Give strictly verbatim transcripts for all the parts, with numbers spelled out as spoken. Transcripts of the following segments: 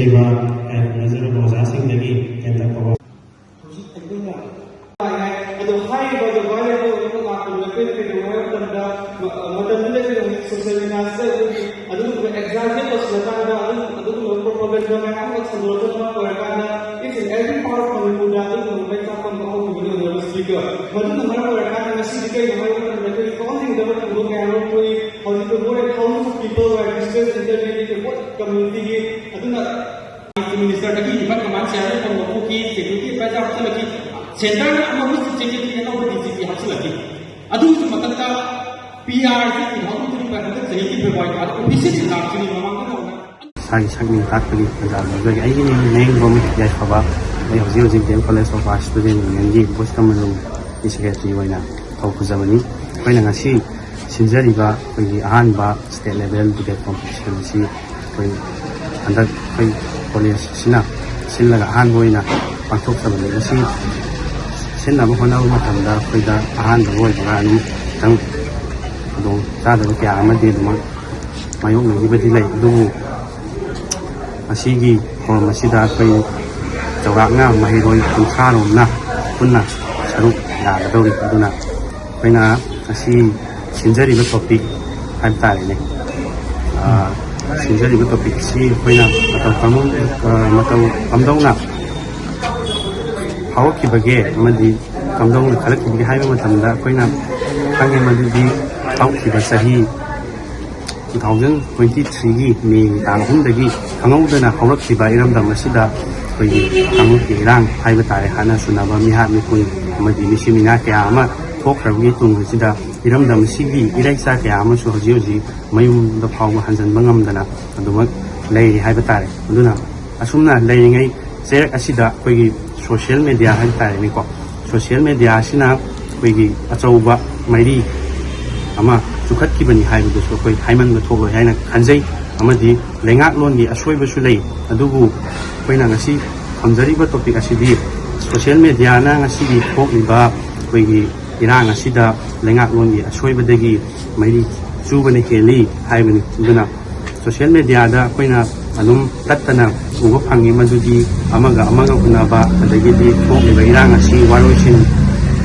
ꯂꯩꯕ ꯍꯥꯏꯅ ꯈꯪꯅꯖꯔꯕ ꯑꯣꯖꯥꯁꯤꯡꯗꯒꯤ ꯍꯦꯟꯅ ꯐꯕ ꯍꯧꯖꯤꯛ ꯑꯩꯈꯣꯏꯅ ꯑꯗꯣ ꯍꯥꯏꯔꯤꯕ ꯑꯗꯣ ꯚꯥꯏꯔꯦꯜ ꯑꯣꯏꯕ ꯂꯥꯛꯄꯗꯨꯗ ꯑꯩꯈꯣꯏꯅ ꯀꯩꯗꯧꯕ ꯍꯥꯏꯕ ꯃꯇꯝꯗ, ꯃ-, ꯃꯇꯝꯗꯨꯗ ꯑꯩꯈꯣꯏꯅ ꯍꯧꯖꯤꯛ ꯁꯣꯁꯤꯌꯦꯜ ꯃꯦꯗꯤꯌꯥꯁꯤꯗ ꯑꯩꯈꯣꯏꯒꯤ ꯑꯗꯨꯒꯨꯝꯕ ꯑꯦꯛꯖꯥꯖꯔꯦꯠ ꯇꯧꯁꯤꯜꯂꯀꯥꯟꯗ ꯑꯗꯨꯝ ꯑꯗꯨꯒꯨꯝꯕ ꯄ꯭ꯔꯣꯄꯥꯒꯦꯟꯗꯥ ꯃꯌꯥꯝ ꯑꯃ ꯁꯟꯗꯣꯔꯛꯄ ꯑꯣꯏꯔꯀꯥꯟꯗ each and every part of ꯃꯅꯤꯄꯨꯔꯗ ꯑꯗꯨꯒꯨꯝꯕ ꯃꯩ ꯆꯥꯛꯐꯝ ꯑꯍꯧꯕ ꯃꯤꯑꯣꯏ ꯑꯣꯏꯕ ꯁ꯭ꯄꯤꯀꯔ꯫ ꯃꯗꯨꯅ ꯃꯔꯝ ꯑꯣꯏꯔꯀꯥꯟꯗ ꯉꯁꯤꯗꯤ ꯀꯩꯅꯣ ꯍꯥꯏꯕ ꯃꯇꯝꯗ ꯑꯩꯈꯣꯏꯒꯤ ꯀꯥꯎꯟꯁꯤꯜꯗꯕ ꯊꯧꯗꯣꯛ ꯀꯌꯥ ꯑꯃ ꯊꯣꯛꯏ꯫ ꯍꯧꯖꯤꯛꯇꯤ more than thousands of people were displaced in the community ꯒꯤ ꯑꯗꯨꯅ ꯆꯤꯐ ꯃꯤꯅꯤꯁꯇꯔꯗꯒꯤ ꯗꯤꯄꯥꯔꯠ ꯀꯃꯥꯟ ꯆꯤꯌꯥꯔꯃꯦꯟ ꯐꯝ ꯂꯧꯊꯣꯛꯈꯤ, ꯁꯦꯀ꯭ꯌꯨꯔꯤꯇꯤ ꯑꯦꯗꯚꯥꯏꯖꯔ ꯍꯥꯞꯆꯤꯜꯂꯛꯈꯤ, ꯁꯦꯟꯇꯔꯅ ꯑꯃꯨꯛ ꯆꯤꯐ ꯁꯦꯀ꯭ꯔꯦꯇꯔꯤ ꯑꯅꯧꯕ ꯗꯤ ꯖꯤ ꯄꯤ ꯍꯥꯞꯆꯤꯜꯂꯛꯈꯤ꯫ ꯑꯗꯨꯒꯤꯁꯨ ꯃꯊꯛꯇ P R C two thousand twenty five ꯍꯟꯗꯛ ꯆꯍꯤꯒꯤ ꯐꯦꯕ꯭ꯔꯨꯋꯥꯔꯤ ꯊꯥꯗ ꯑꯣꯐꯤꯁꯤꯌꯦꯜ ꯂꯥꯛꯇ꯭ꯔꯤꯉꯩ ꯃꯃꯥꯡꯗ ꯇꯧꯅ ꯏꯁꯥꯒꯤ ꯁꯛ ꯃꯤꯡ ꯇꯥꯛꯄꯒꯤ ꯇꯥꯟꯖꯥ ꯂꯧꯖꯒꯦ꯫ ꯑꯩꯒꯤ ꯃꯤꯡ ꯃꯌꯦꯡꯕꯝ ꯌꯥꯏꯐꯕ꯫ ꯑꯩ ꯍꯧꯖꯤꯛ ꯍꯧꯖꯤꯛ D M college of arts student ꯌꯨꯅꯤꯌꯟꯒꯤ ꯚꯣꯏꯁ ꯀꯃꯟ ꯔꯨꯝꯒꯤ ꯁꯦꯀ꯭ꯔꯦꯇꯔꯤ ꯑꯣꯏꯅ ꯊꯧ ꯄꯨꯖꯕꯅꯤ꯫ ꯑꯩꯈꯣꯏꯅ ꯉꯁꯤ ꯁꯤꯟꯖꯔꯤꯕ ꯑꯩꯈꯣꯏꯒꯤ ꯑꯍꯥꯟꯕ ꯁ꯭ꯇꯦꯠ ꯂꯦꯚꯦꯜ ꯗꯤꯕꯦꯠ ꯀꯣꯝꯄꯤꯇꯤꯁꯟ ꯑꯁꯤ ꯑꯩꯈꯣꯏ ꯍꯟꯗꯛ ꯑꯩꯈꯣꯏ ꯀꯣꯂꯦꯖꯁꯤꯅ ꯁꯤꯜꯂꯒ ꯑꯍꯥꯟꯕ ꯑꯣꯏꯅ ꯄꯥꯡꯊꯣꯛꯆꯕꯅꯤ꯫ ꯃꯁꯤ ꯁꯤꯟꯅꯕ ꯍꯣꯠꯅꯕ ꯃꯇꯝꯗ ꯑꯩꯈꯣꯏꯗ ꯑꯍꯥꯟꯕ ꯑꯣꯏꯕꯒ ꯑꯗꯨꯝ ꯈꯤꯇꯪ ꯈꯨꯗꯣꯡ ꯆꯥꯗꯕ ꯀꯌꯥ ꯑꯃꯗꯤ ꯑꯗꯨꯃꯛ ꯃꯥꯌꯣꯛꯅꯈꯤꯕꯗꯤ ꯂꯩ, ꯑꯗꯨꯕꯨ ꯉꯁꯤꯒꯤ ꯊꯧꯔꯝ ꯑꯁꯤꯗ ꯑꯩꯈꯣꯏ ꯆꯥꯎꯔꯥꯛꯅ ꯃꯍꯩꯔꯣꯏ ꯀꯨꯟꯊ꯭ꯔꯥ ꯔꯣꯝꯅ ꯄꯨꯟꯅ ꯁꯔꯨꯛ ꯌꯥꯒꯗꯧꯔꯤ꯫ ꯑꯗꯨꯅ ꯑꯩꯈꯣꯏꯅ ꯉꯁꯤ ꯁꯤꯟꯖꯔꯤꯕ ꯇꯣꯄꯤꯛ ꯍꯥꯏꯕ ꯇꯥꯔꯦꯅꯦ, ꯑ, ꯁꯤꯟꯖꯔꯤꯕ ꯇꯣꯄꯤꯛꯁꯤ ꯑꯩꯈꯣꯏꯅ ꯃꯇꯧ ꯀꯔꯝ-, ꯑ, ꯃꯇꯧ ꯀꯝꯗꯧꯅ ꯐꯥꯎꯔꯛꯈꯤꯕꯒꯦ ꯑꯃꯗꯤ ꯀꯝꯗꯧꯅ ꯈꯜꯂꯛꯈꯤꯕꯒꯦ ꯍꯥꯏꯕ ꯃꯇꯝꯗ ꯑꯩꯈꯣꯏꯅ ꯈꯪꯉꯦ ꯃꯗꯨꯗꯤ ꯍꯧꯈꯤꯕ ꯆꯍꯤ two thousand twenty threeꯒꯤ ꯃꯦꯒꯤ ꯇꯥꯡ ꯑꯍꯨꯝꯗꯒꯤ ꯈꯪꯍꯧꯗꯅ ꯍꯧꯔꯛꯈꯤꯕ ꯏꯔꯝꯗꯝ ꯑꯁꯤꯗ ꯑꯩꯈꯣꯏꯒꯤ ꯀꯥꯡꯂꯨꯞꯀꯤ ꯏꯔꯥꯡ ꯍꯥꯏꯕ ꯇꯥꯔꯦ, ꯍꯥꯠꯅ ꯁꯨꯅꯕ, ꯃꯤꯍꯥꯠ ꯃꯤꯄꯨꯟ ꯑꯃꯗꯤ ꯃꯤꯁꯤ ꯃꯤꯅꯥ ꯀꯌꯥ ꯑꯃ ꯊꯣꯛꯈ꯭ꯔꯕꯒꯤ ꯇꯨꯡ ꯑꯁꯤꯗ ꯏꯔꯝꯗꯝ ꯑꯁꯤꯒꯤ ꯏꯔꯩꯆꯥ ꯀꯌꯥ ꯑꯃꯁꯨ ꯍꯧꯖꯤꯛ ꯍꯧꯖꯤꯛ ꯃꯌꯨꯝꯗ ꯐꯥꯎꯕ ꯍꯟꯖꯤꯟꯕ ꯉꯝꯗꯅ ꯑꯗꯨꯃꯛ ꯂꯩꯔꯤ ꯍꯥꯏꯕ ꯇꯥꯔꯦ꯫ ꯑꯗꯨꯅ ꯑꯁꯨꯝꯅ ꯂꯩꯔꯤꯉꯩ ꯆꯩꯔꯛ ꯑꯁꯤꯗ ꯑꯩꯈꯣꯏꯒꯤ ꯁꯣꯁꯤꯌꯦꯜ ꯃꯦꯗꯤꯌꯥ ꯍꯥꯏꯕ ꯇꯥꯔꯦꯅꯦꯀꯣ, ꯁꯣꯁꯤꯌꯦꯜ ꯃꯦꯗꯤꯌꯥ ꯑꯁꯤꯅ ꯑꯩꯈꯣꯏꯒꯤ ꯑꯆꯧꯕ ꯃꯩꯔꯤ ꯑꯃ ꯆꯨꯈꯠꯈꯤꯕꯅꯤ ꯍꯥꯏꯕꯗꯨꯁꯨ ꯑꯩꯈꯣꯏ ꯍꯥꯏꯃꯟꯕ ꯊꯣꯛꯂꯣꯏ ꯍꯥꯏꯅ ꯈꯟꯖꯩ꯫ ꯑꯃꯗꯤ ꯂꯩꯉꯥꯛꯂꯣꯟꯒꯤ ꯑꯁꯣꯏꯕꯁꯨ ꯂꯩ, ꯑꯗꯨꯕꯨ ꯑꯩꯈꯣꯏꯅ ꯉꯁꯤ ꯊꯝꯖꯔꯤꯕ ꯇꯣꯄꯤꯛ ꯑꯁꯤꯗꯤ ꯁꯣꯁꯤꯌꯦꯜ ꯃꯦꯗꯤꯌꯥꯅ ꯉꯁꯤꯒꯤ ꯊꯣꯛꯂꯤꯕ ꯑꯩꯈꯣꯏꯒꯤ ꯏꯔꯥꯡ ꯑꯁꯤꯗ ꯂꯩꯉꯥꯛꯂꯣꯟꯒꯤ ꯑꯁꯣꯏꯕꯗꯒꯤ ꯃꯩꯔꯤ ꯆꯨꯕꯅ ꯍꯦꯜꯂꯤ ꯍꯥꯏꯕꯅꯤ꯫ ꯑꯗꯨꯅ ꯁꯣꯁꯤꯌꯦꯜ ꯃꯦꯗꯤꯌꯥꯗ ꯑꯩꯈꯣꯏꯅ ꯑꯗꯨꯝ ꯇꯠꯇꯅ ꯎꯕ ꯐꯪꯉꯤ꯫ ꯃꯗꯨꯗꯤ ꯑꯃꯒ ꯑꯃꯒ ꯎꯅꯕ, ꯑꯗꯒꯤꯗꯤ ꯊꯣꯛꯂꯤꯕ ꯏꯔꯥꯡ ꯑꯁꯤ ꯋꯥꯔꯣꯏꯁꯤꯟ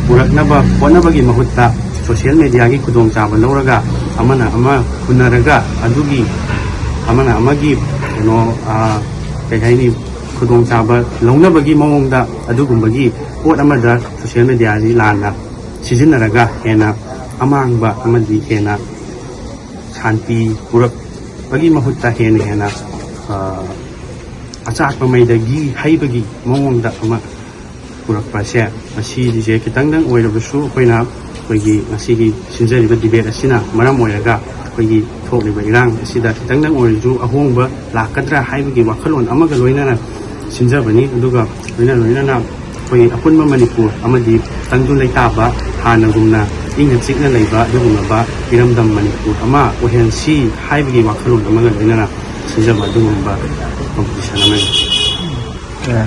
ꯄꯨꯔꯛꯅꯕ ꯍꯣꯠꯅꯕꯒꯤ ꯃꯍꯨꯠꯇ social mediaꯒꯤ ꯈꯨꯗꯣꯡꯆꯥꯕ ꯂꯧꯔꯒ ꯑꯃꯅ ꯑꯃ ꯎꯅꯔꯒ ꯑꯗꯨꯒꯤ ꯑꯃꯅ ꯑꯃꯒꯤ ꯀꯩꯅꯣ, ꯑ, ꯀꯩ ꯍꯥꯏꯅꯤ, ꯈꯨꯗꯣꯡꯆꯥꯕ ꯂꯧꯅꯕꯒꯤ ꯃꯑꯣꯡꯗ ꯑꯗꯨꯒꯨꯝꯕꯒꯤ ꯄꯣꯠ ꯑꯃꯗ social mediaꯁꯤ ꯂꯥꯟꯅ ꯁꯤꯖꯤꯟꯅꯔꯒ ꯍꯦꯟꯅ ꯑꯃꯥꯡꯕ ꯑꯃꯗꯤ ꯍꯦꯟꯅ ꯁꯥꯟꯇꯤ ꯄꯨꯔꯛꯄꯒꯤ ꯃꯍꯨꯠꯇ ꯍꯦꯟꯅ ꯍꯦꯟꯅ, ꯑ, ꯑꯆꯥꯛꯄ ꯃꯩꯗꯒꯤ ꯍꯩꯕꯒꯤ ꯃꯑꯣꯡꯗ ꯑꯃ ꯄꯨꯔꯛꯄ ꯑꯁꯦ, ꯃꯁꯤꯁꯦ ꯈꯤꯇꯪꯗꯪ ꯑꯣꯏꯔꯕꯁꯨ ꯑꯩꯈꯣꯏꯅ ꯑꯩꯈꯣꯏꯒꯤ ꯉꯁꯤꯒꯤ ꯁꯤꯟꯖꯔꯤꯕ debate ꯑꯁꯤꯅ ꯃꯔꯝ ꯑꯣꯏꯔꯒ ꯑꯩꯈꯣꯏꯒꯤ ꯊꯣꯛꯂꯤꯕ ꯏꯔꯥꯡ ꯑꯁꯤꯗ ꯈꯤꯇꯪꯗꯪ ꯑꯣꯏꯔꯁꯨ ꯑꯍꯣꯡꯕ ꯂꯥꯛꯀꯗ꯭ꯔꯥ ꯍꯥꯏꯕꯒꯤ ꯋꯥꯈꯜꯂꯣꯟ ꯑꯃꯒ ꯂꯣꯏꯅꯅ ꯁꯤꯟꯖꯕꯅꯤ꯫ ꯑꯗꯨꯒ ꯂꯣꯏꯅ ꯂꯣꯏꯅꯅ ꯑꯩꯈꯣꯏ ꯑꯄꯨꯟꯕ ꯃꯅꯤꯄꯨꯔ ꯑꯃꯗꯤ ꯇꯪꯗꯨ ꯂꯩꯇꯥꯕ ꯍꯥꯟꯅꯒꯨꯝꯅ ꯏꯪꯅ ꯆꯤꯛꯅ ꯂꯩꯕ ꯑꯗꯨꯒꯨꯝꯂꯕ ꯏꯔꯝꯗꯝ ꯃꯅꯤꯄꯨꯔ ꯑꯃ ꯑꯣꯏꯍꯟꯁꯤ ꯍꯥꯏꯕꯒꯤ ꯋꯥꯈꯜꯂꯣꯟ ꯑꯃꯒ ꯂꯣꯏꯅꯅ ꯁꯤꯟꯖꯕ ꯑꯗꯨꯒꯨꯝꯕ competition ꯑꯃꯅꯤ꯫ ꯑꯦ,